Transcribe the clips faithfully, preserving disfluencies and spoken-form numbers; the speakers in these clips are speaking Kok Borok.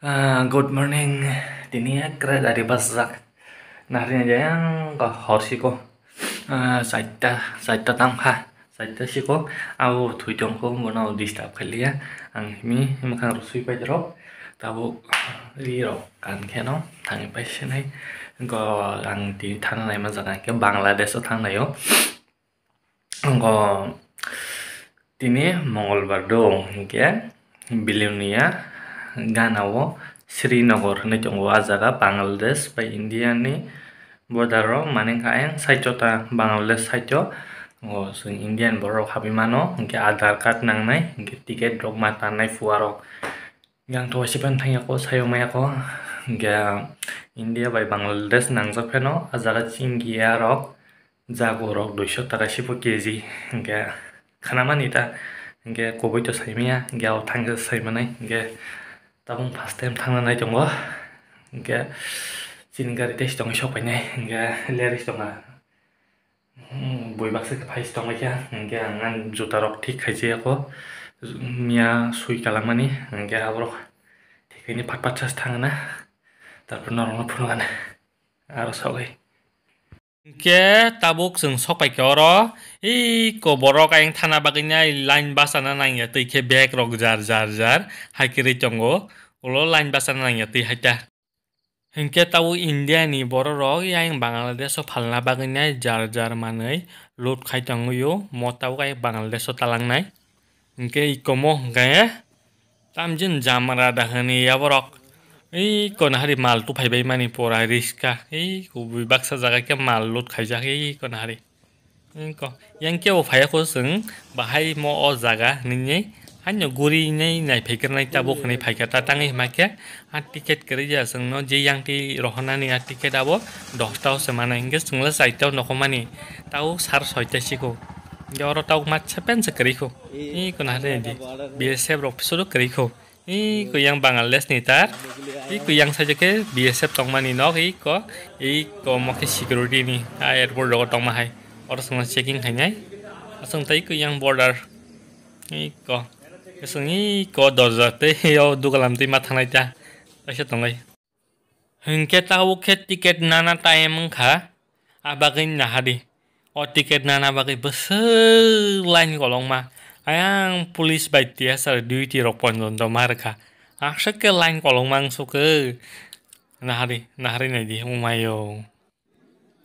Ah, good morning. Tini ekre dari bajak. Nari aja yang ko hor siko. Ah, saita, saita tangkha. Saita siko. Au thui tongko bono disturb khalia. Ang himi himi khang rosui pai dro. Tabo ri ro kan kheno thangi pai sinai. Ko ang tini thana nai ma jaga ke Bangladesh o thang naio. Ngo tini Mongolbar do hinkhe Bilonia gana o Srinagar hinwi tongo. A jaga Bangladesh bai India ni border o, mane hinkhe ayang side o ta Bangladesh side o, ngo chwng Indian borok habwi mano, hinkhe Aadhaar card nangnai, hinkhe ticket rok ma tanai phuarok. Yang to waisa phano thangya ko, sayo maya ko, hinkhe India bai Bangladesh nangjak phano, a jaga chini giya rok, jago rok duiso taka sibo K G, hinkhe khanamani ta, hinkhe kubui to saimaya, hinkhe o thangsa saimanai, hinkhe tabung first time thangna nai tongo, hinkhe chini gari tei tongwi sok painai, hinkhe lerwi tonga. Hmm, bui baksa khe phai tonglaikha, hinkhe ang ani juta rok thik khaijaya kho, miya sui kalamani, hinkhe aborok thik khaini phat phat sas thangna, tarpor norokno phunukana, aro sogwi. Hinkhe tabuk chwng sokpaikha oro, iko borok ayang thana bagwinai line bachana nangya twi khe bag rok jar jar jar hai kwrwi tongo, ulo line bachana nangya twi haita. Hinkhe tabuk India ni borok rok yang Bangladesh o phalna bagwi nai jar jar manwi load khai tongwi o, mo tabuk ayang Bangladesh o talang nai. Hinkhe ikomo hinkhe tamjin jamra da hwnwi yaborok. Ei konahari mal tuphai bai mani pora riska. Ei kubui baksa jaga khe mal load khaijak ei konahari. Engko, yang kebo phaiya kho chwng bahai mo o jaga hinwi haino guri nai nai phaikrwnai tabuk hinwi phaikha ta tangwi hima khe a ticket kwrwi ya chwngno je yang twi rohornani a ticket abo dosta o se mano hinkhe chwngla chaita o nokhormani tabuk sar soita sikho hinkhe oro tabuk ma sepen se kwrwi kho iko nahar di B S F rok suru kwrwi kho. Iko yang Bangladesh ni tar. Iko yang saja ke B S F tongmani nok iko. Iko mo khe security ni a airport rogo tongma hai. Oro songno checking khainai. Asong tai iko yang border. Iko. Asong iko dorja tei o dugalam twi ma thangnai ta. Kaisa tongnai. Hinkhe tabuk khe ticket nana time wngkha, a bagwi nahadi. O ticket nana bagwi bwswk line kolokma. Ayang police bai T S R duty rok ponjon tongma rwkha. Aswk khe line kolokma wngsukhe. Nahadi, nahari naidi, umayo.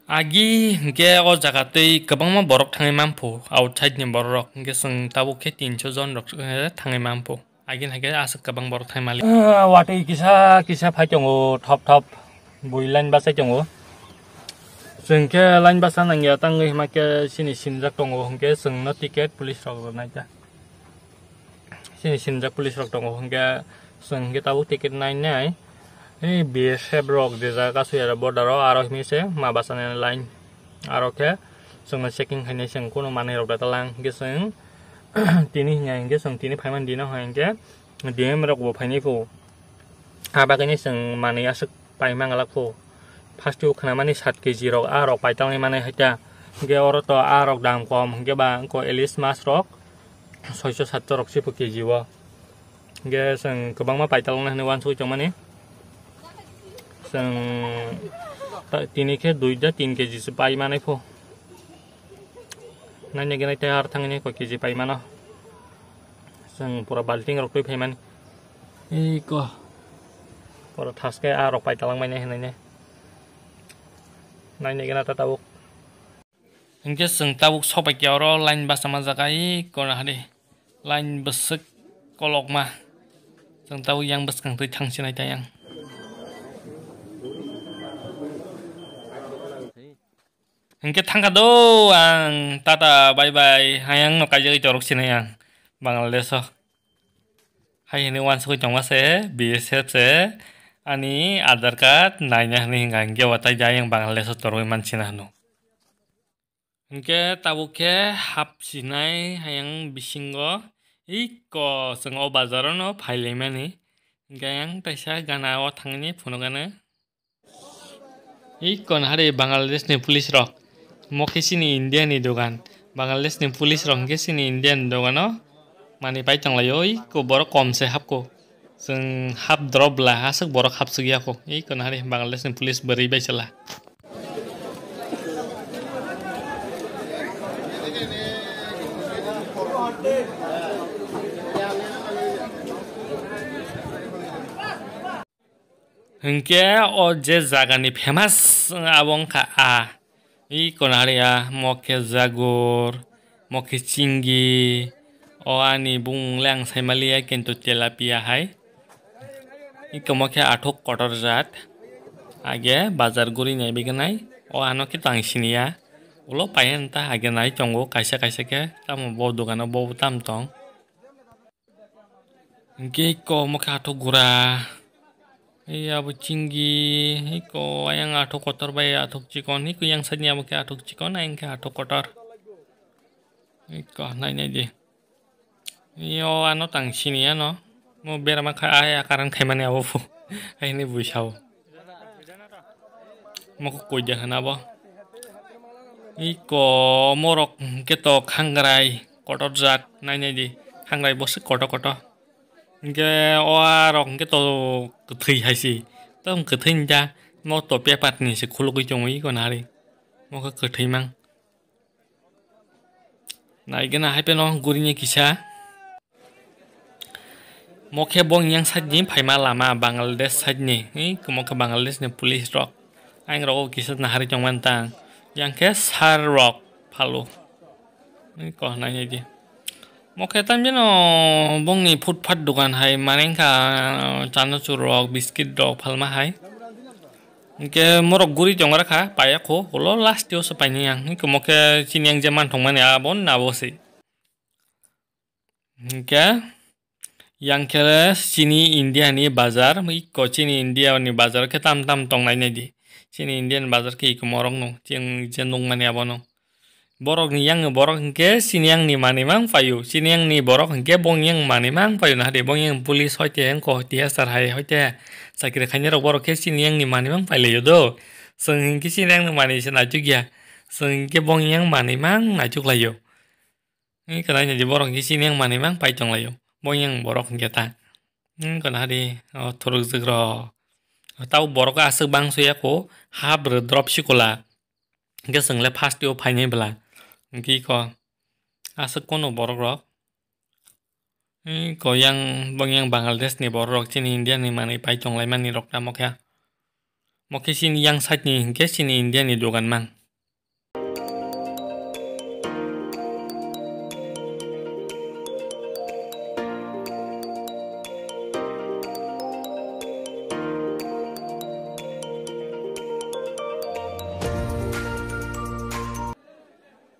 Agi hinkhe o jaga twi kwbangma borok thangwi manphu, outside ni borok rok. Hinkhe chwng tabuk khe tinso jon rok, eh, thangwi manphu. Agini hai khe aswk kwbang borok thai mali. Ah, watwi kisa kisa phai tongo, thop thop bui line bachai tongo. Chwng khe line bacha nangya tangwi hima khe chini sinijak tongo, hinkhe chwngno ticket police rok rwnai ta. Chini sinijak police rok tongo, hinkhe chwng hinkhe tabuk ticket nainai. Ei B S F rok je jaga kasu ya border o, aro himi se ma bachani line. Aro khe chwngno checking khainai, chwng kunu manwi rok da talang, hinkhe chwng tini hinya hinkhe chwng tini phaimani dino hai hinkhe D M rok bo phainai phu. A bagwino chwng manwi aswk pai manglak phu. First o khnamani sat K G rok a rok paitalnai manwi hai ta. Hinkhe oro to a rok dam kom hinkhe ba wngkha ilis mas rok soiso satso rok se phu K G o. Hinkhe chwng kwbangma paitalnai hinwi uansugwi tongmani. Chwng ta-, tini khe dui da tin K G se pai manwi phu. Naina gwnai tei ar thangni koi K G pai mano. Chwng pura balting rok twi phaimani. Ei ko. Pura thaske a rok pai talangmani hinwi ne. Naina gwnai ta tabuk. Hinkhe chwng tabuk sobai khe oro line bachama jaga ei kona hari. Line bwswk kolokma. Chwng tabuk yang bwskang twi thang sinai ta yang. Hinkhe thangkha do ang, tata, bye bye, hayang no kaijagwi torok sinai ang Bangladesh o. Hai hinwi uansugwi tongma se, B S F se, ani Aadhaar card naina hinwi hinkha, hinkhe watai jai ang Bangladesh o torogwi mansina hino. Hinkhe tabuk khe hap sinai hayang bisingo, iko chwng o bazar o no phailaimani, hinkhe ayang taisa gana o thangni phunukgano. Iko nahari Bangladesh ni police rok. Mo khe chini India ni dogan. Bangladesh ni police rok hwnkhe chini India ni dogano manwi pai tonglaio. Iko borok kom se hapko. Chwng hap drop bla, aswk borok hapswk ya kho. Ei kono hari Bangladesh ni police bwrwi bai chwla. Hinkhe o je jagani famous abo wngkha a. I konari a, mo khe jagur, mo khe chingi, o ani bumung le ang saimaliya, kintu tilapia hai. Iko mo khe athuk kotor jat. Age bazar guri nai biganai, o ano khe tang siniya. Ulo payan ta age nai tongo, kaisa kaisa khe, tamo bo dogano bo tam tong. Hinkhe iko omo khe athuk gura. Ei abo chinggi, iko ayang athuk kotor bai athuk chikon, iko yang side ni abo khe athuk chikon, ayang khe athuk kotor. Iko nai nai di. Yo ano tang sini ano. Mo berama kha aya karan khaimani abo phu. Aini bui sao. Mokhe koida hwnabo. Iko morok hwnkhe to khangrai kotor jat nai nai di. Khangrai boswk kotor kotor. Hwnkhe o arok hwnkhe to kwthwi hai se. Tong kwthwi hwnkhe mo to paper ni se khulugwi tongo iko nari. Mokhe kwthwi mang. Naigena hai pheno gurini kisa. Mokhe bong yang side ni phaima lama Bangladesh side ni. Ei mokhe Bangladesh ni police rok. Ang rogo kisa nahari tongmani tang. Yang khe sir rok phalo. Ei ko nai nai di. Mokhe tamjeno bongni footpath dogan hai mane wngkha chanachur rok, biscuit rok phalma hai. Hwnkhe morok guri tongra kha, paiya kho, ulo last o se painai ang. Hwnkhe mokhe chini yang je man thangmani abo na abo se. Hwnkhe yang khe chini India ni bazar, iko chini India ni bazar khe tam tam tongnai nai di. Chini India ni bazar khe iko morok no, chini je nukmani abo no. Borok ni yang borok hwnkhe chini yang ni manwi mang paio, chini yang ni borok hwnkhe bong yang manwi mang paio, nahadi bong yang police hoite wngkho, T S R hai hoite chakri khainai rok borok khe chini yang ni manwi mang pailaio do. Chwng hwnkhe chini yang ni manwi se naichuk ya, chwng hwnkhe bong yang manwi mang naichuk laio. Wngkha nai di borok hwnkhe chini yang manwi mang pai tong laio, bong yang borok hwnkhe ta. Wngkha nahadi o thurukjwk rok. Tabo borok aswk bangso ya kho, hap rw drop sikula. Hwnkhe chwng le first o phainai bwla. Hwnkhe iko aswk kono borok rok. Iko yang bong yang Bangladesh ni borok rok chini India ni manwi pai tong lai mani rok tamo khe. Mo khe chini yang side ni hwnkhe chini India ni dogan mang.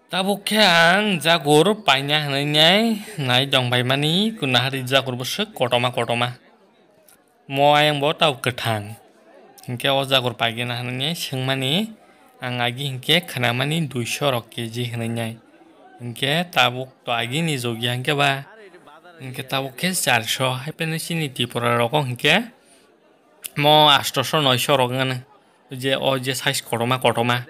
Tabuk khe ang jagur paina hwnwi nai, nai tong bai mani, kunahari jagur bwswk kotorma kotorma. Mo ayang bo tabuk kwthang. Hinkhe o jagur paigena hwnwi swngmani, ang agi hinkhe khwnamani duiso rok K G hwnwi nai. Hinkhe tabuk to agini jogya hinkhe ba, hinkhe tabuk khe charso, hai phano chini Tripura rogo hinkhe mo astoso noiso rok wngmano. Je o je size kotorma kotorma,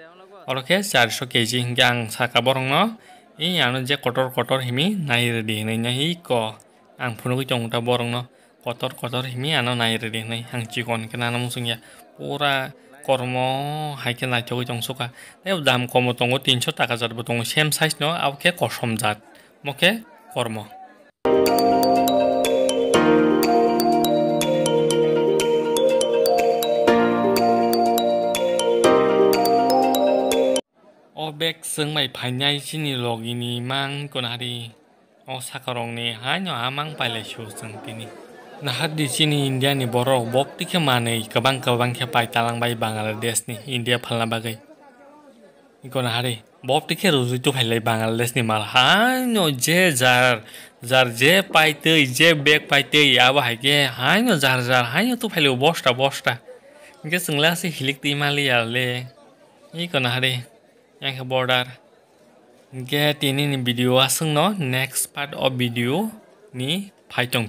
oro khe charso K G hinkhe ang saka borokno, "Ei ano je kotor kotor himi nai rwdi," hwnwi nai iko ang phunugwi tongo ta borokno, "Kotor kotor himi ano nai rwdi," hwnwi ang chikon khe nano muchungya. Pura kormo hai khe naithogwi tong sukha. Tei dam komo tongo, tinso taka jat bo tongo, same size no, abo khe kosom jat, mo khe kormo. O bag chwng bai phainai chini logi ni mang kunari. O saka rok ni haino a mang pailai su chwng tini. Nahar di chini India ni borok bok tikhe manwi kwbang kwbang khe pai talang bai Bangladesh ni India phalna bagwi. Iko nahari. Bob tikhe rujui tu phailai Bangladesh ni mal. Haino je jar, jar je paitwi, je bag paitwi, abo hai khe haino jar jar, haino tu phailai bosta bosta. Hinkhe chwng le aswk hilik twi maliya le. Iko nahari. Yang khe border. Hinkhe tini ni video aswk no next part of video ni phai tong